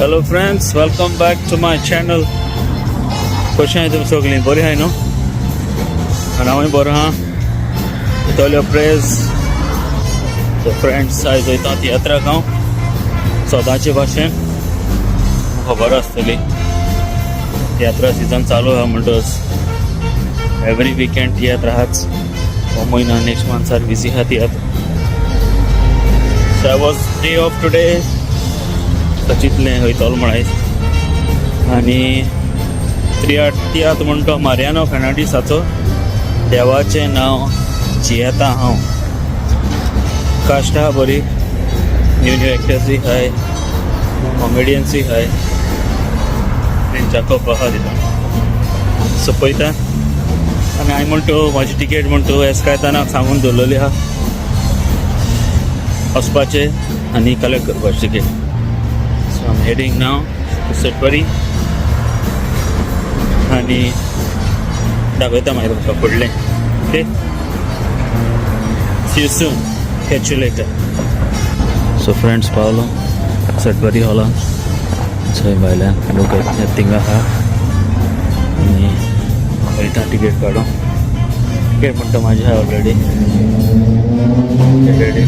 Hello friends, welcome back to my channel. कशें आहाय तुमी सगळीं बरीं आहाय न्हू? आनी हांवूय बरो आहा. With all your prayers. So friends, आयज वयता तियात्राक हांव सदांचे भाशेन. खबर आसतली, तियात्रा सिजन चालू आहा, म्हणटच एवरी विकेंड तियात्र आहाच. हो म्हयनो, नेक्स्ट मंथार बिजी आहा तियात्र. So I was day off today, so चिंतलें वयतलो म्हण आयज. आनी तियात्र म्हणटा तो मारियानो फेर्नांडीसाचो, देवाचें नांव जियेता हांव. कास्ट आहा बरी, न्यू न्यू एक्टर्सूय आहाय, कॉमेडियन्सूय आहाय. जाकोब आहा तितून. सो पळयता. आनी हांवें म्हणटा म्हाजी टिकेट म्हणटा एस कायतानाक सांगून दवरलेली आहा, वचपाचें आनी कलेक्ट करपाची ticket. So I'm heading now to Satwari आनी दाखयता मागीर तुमकां फुडलें. Okay, see you soon, catch you later. So friends, पावलो सटवारी हॉलान. थंय भायल्यान लोक थिंगा आहा आनी वयता टिकेट काडूंक. टिकेट म्हणटा म्हाजी आहा ऑलरेडी रेडी,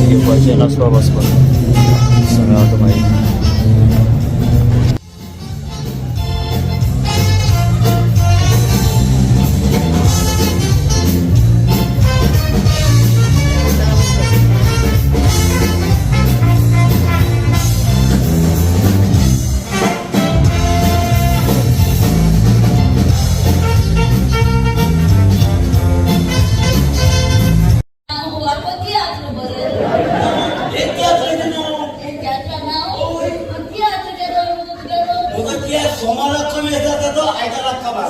घेवपाचें आनी वचपा बसपाक. सो मेळटा मागीर. तियात्र बरें. तियात्रा नांव तियात्र केलो तुगेलो. सोमाराक कमी जाता, तो आयताराक काबार.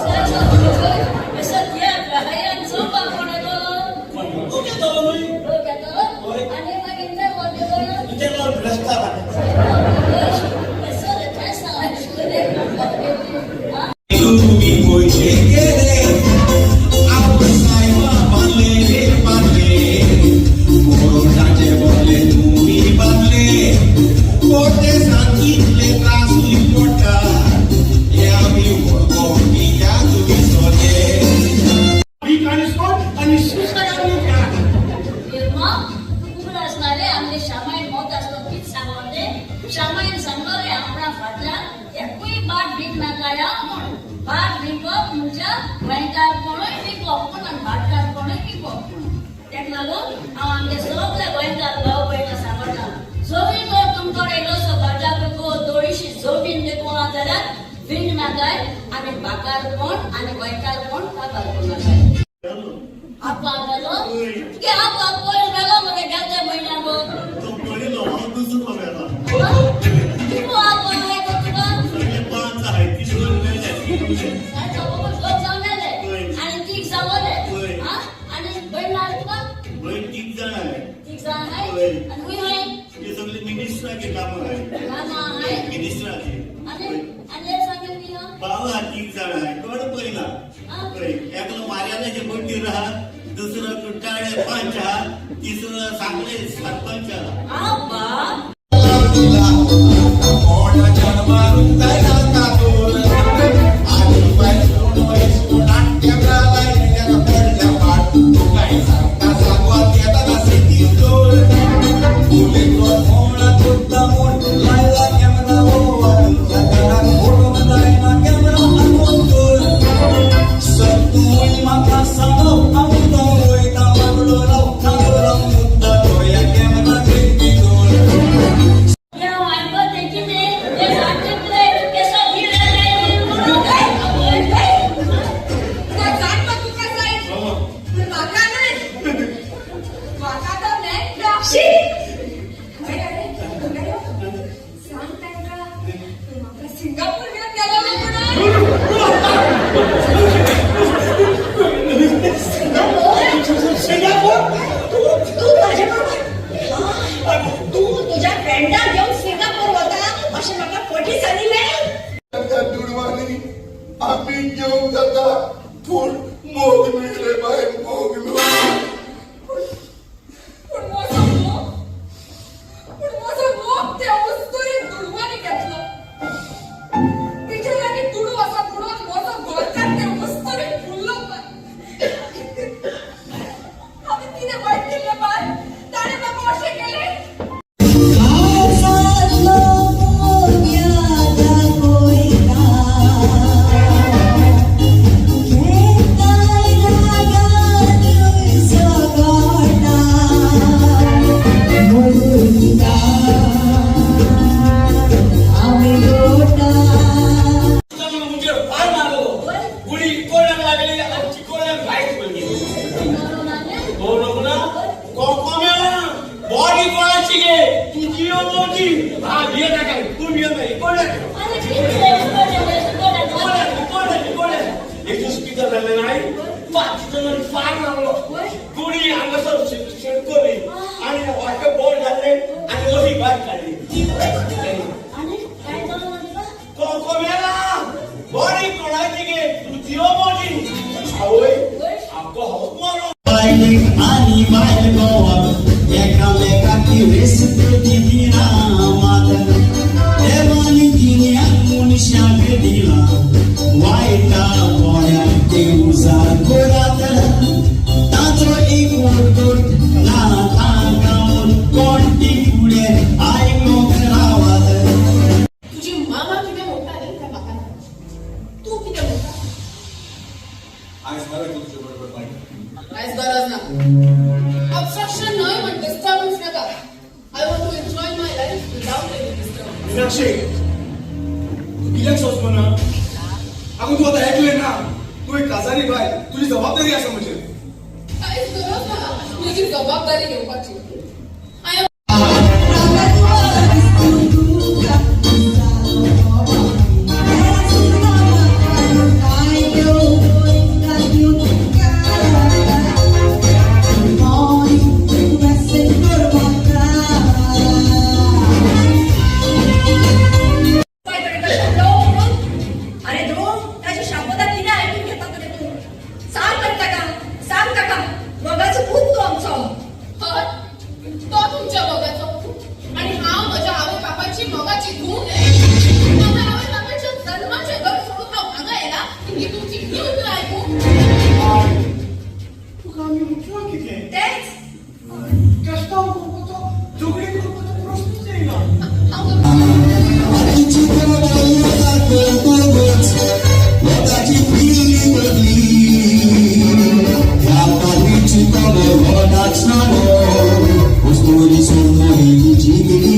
तियात्र हाय आनी चोवपाक कोण येतलो? लोक येतलो न्हय. लोक येतलो आनी मागीर इंटरवल येतलो. इंटरवल भ्रष्टाचार. सर, तें सांग. तुम्ही पैसे केले आपण सायबा, बांधले रे बांधले, कोर्टाचे बदले तुम्ही बांधले. कोर्टे सांगितले त्रासूय पडटा, हे आमी वळखो कित्याक विसरले. आणि सोड आणि सुसेगाद. निर्मा तुका आसताले आमगे श्यामायन मोत आसलो, कित सांगलो ते श्यामायन सांगलो रे, आपणा फाटल्यान एकूय बाट भीक नाकाया म्हूण. बाट विकप म्हणजे गोंयकारपणूय विकप म्हूण आनी भाटकारपणूय विकप म्हूण. तेका लागून हांव आमगे सगळे गोंयकार भाव भयणां सांगता, जरी तर तुमकडे इल्लोसो भाटाको, थोडीशी जमीन देखून आहा जाल्यार विंग नाकाय आनी भाकारपण आनी गोंयकारपण काबार करूं नाकाय. आपा मेलो तुगे? आपा पयर मेलो मरे, गेल्ल्या म्हयन्याक. तो पयलो, हांव दुसरो मेला. कितलो आपा आहाय गो तुका? सगळे पांच आहाय, ती दोन मेले. दोन जावन मेले आनी तीग जावले. हय. आनी भयण आहा तुका? भयण तीग जाण आहाय. तीग जाण आहाय. हय. आनी खंय हाय? ते सगळे मिनिस्टराचे कामां आहाय. कामां आहाय. मिनिस्टराचे. आनी आनी एक सांगेल ती हा? भाव आहा, तीग जाण आहाय, कोण पळयना. हय, एकलो मार्यानाचे बड्डीर आहा, दुसरो कुट्टाळे पंच आहा, तिसरो सांगले सरपंच आहा. आ बा. कोणाच्या मारून जायना तातूर आनी नाट्य पडल्या पाट, तू काय सांगता सांगवात येता सिटी जोर फुलेचो मोळा तुटता म्हूण लायला कॅमेरा, ओ फोटो जायना कॅमेरा आमोन. सत्तूय म्हाका सांगो, आमी तो वयता वांगडो राव, थांगो राव मुद्दा तो कॅमेरा भितर. या आयकत तें कितें तें सांगते तें सगळें. तुका जाणता, तुका जाय पूण म्हाका न्हय. म्हाका तो मेळटा. शी, सांग तांकां, तूं म्हाका सिंगापूर घेवन गेलो म्हणून. सिंगापूर? तू तू म्हाजे बरोबर, तू तुज्या फ्रेंडाक घेवन सिंगापूर वता अशें म्हाका फटी सांगिल्लें. त्या दुडवांनी आमी घेवंक जाता, पूण मोग न्हय रे बाय, मोग न्हय. पूण म्हजो मोग, पूण म्हजो मोग त्या उस्तुरी दुडवांनी तुझियो मोजी. हा, भिये नाका, तूं भिये नाका. कोण आहे? अरे किती रे, कोण आहे, कोण आहे? कोण आहे? कोण आहे? कोण आहे? एक स्पीकर झाले नाही, पाच जणांनी फार मारलो. गुढी हांगासर शिरकोली आणि वाटे बोर्ड घातले आणि वरी भायर काढली. आणि काय झालं म्हणजे का? कोको मेला बॉडी कोणाची गे तुझियो मोजी. आवय, आमको हौस मारो. बायलेक आनी बायल गोवाक एकामेकाची वेस्त दिना मात देवानी गिन्यान मनशाक दिला वायटा पोळ्याक देवजार कोरात ताचो एक वरतोट ना तांकां म्हूण कोण ती फुडें आयकोंक रावात. तुझी मामा कितें म्हणटा न्ही तें म्हाका ना. तूं कितें म्हणटा? आयज बरें तूं तुजे बरोबर बाय. कांयच गरज ना. ऑब्स्ट्रक्शन न्हय पण डिस्टर्बन्स नाका. I want to enjoy my life without any disturbance. Meenakshi, तूं कित्याक सोंसना? आगो, तूं आतां एकलें ना. तूं एक काजारी बायल, तुजी जबाबदारी आसा म्हजेर. कांयच गरज ना म्हजी जबाबदारी घेवपाची. I am काय तरी शब्द म्हणून. अरे ध्रुव, ताची शपथा कितें आयकून घेता तुवें? तूं सांग तर ताका, सांग ताका, मोगाचो पूत तो आमचो. हय, तो तुमच्या मोगाचो पूत आणि हांव म्हज्या आवय बापायची मोगाची धूव न्हय? म्हज्या आवय बापायच्या जल्माचें घर सोडून हांव हांगा येयला ही तुमची ही उतरां आयकूंक? तुका आमी म्हटलां कितें? तेच. केस्तांव करपाचो, झगडीं करपाचो प्रस्नूच येयना. हांव वताची पिली बदली ह्या पालीची तलो नाचणारो वस्तुरी सोडून जिगली.